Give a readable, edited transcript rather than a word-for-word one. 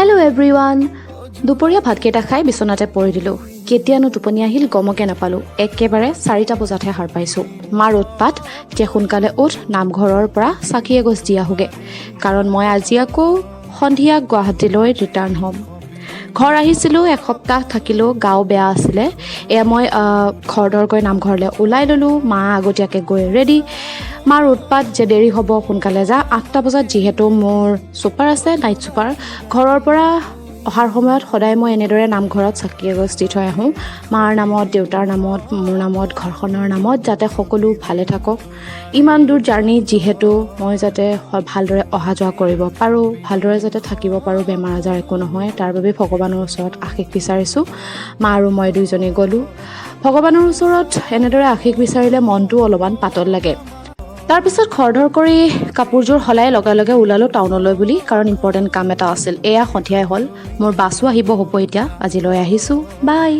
Hello everyone. দুপৰীয়া ভাতকেইটা খাই বিচনাতে পৰি দিলোঁ। কেতিয়ানো টোপনি আহিল গমকে নাপালোঁ। একেবাৰে 4টা বজাতহে সাৰ পাইছোঁ। মাৰ উৎপাত যে সোনকালে উঠ, নামঘৰৰ পৰা চাকি এগছ দি আহোঁগৈ, কাৰণ মই আজি আকৌ সন্ধিয়া গুৱাহাটীলৈ ৰিটাৰ্ণ হ'ম। ঘৰ আহিছিলোঁ, এসপ্তাহ থাকিলোঁ, গাও বেয়া আছিলে। এয়া মই খৰধৰকৈ নামঘৰলৈ ওলাই ল'লোঁ। মা আগতীয়াকৈ গৈ ৰেডি। মাৰ উৎপাত যে দেৰি হ'ব, সোনকালে যা। 8টা বজাত যিহেতু মোৰ ছুপাৰ আছে, নাইট ছুপাৰ। ঘৰৰ পৰা অহাৰ সময়ত সদায় মই এনেদৰে নামঘৰত চাকি এগছ দি থৈ আহোঁ, মাৰ নামত, দেউতাৰ নামত, মোৰ নামত, ঘৰখনৰ নামত, যাতে সকলো ভালে থাকক। ইমান দূৰ জাৰ্ণি যিহেতু, মই যাতে ভালদৰে অহা যোৱা কৰিব পাৰোঁ, ভালদৰে যাতে থাকিব পাৰোঁ, বেমাৰ আজাৰ একো নহয়, তাৰ বাবে ভগৱানৰ ওচৰত আশীষ বিচাৰিছোঁ। মা আৰু মই দুইজনী গ'লোঁ। ভগৱানৰ ওচৰত এনেদৰে আশীষ বিচাৰিলে মনটো অলপমান পাতল লাগে। তাৰপিছত খৰধৰ কৰি কাপোৰযোৰ সলাই লগে লগে ওলালোঁ টাউনলৈ বুলি, কাৰণ ইম্পৰ্টেণ্ট কাম এটা আছিল। এয়া সন্ধিয়াই হ'ল, মোৰ বাছো আহিব হ'ব এতিয়া। আজিলৈ আহিছোঁ, বাই।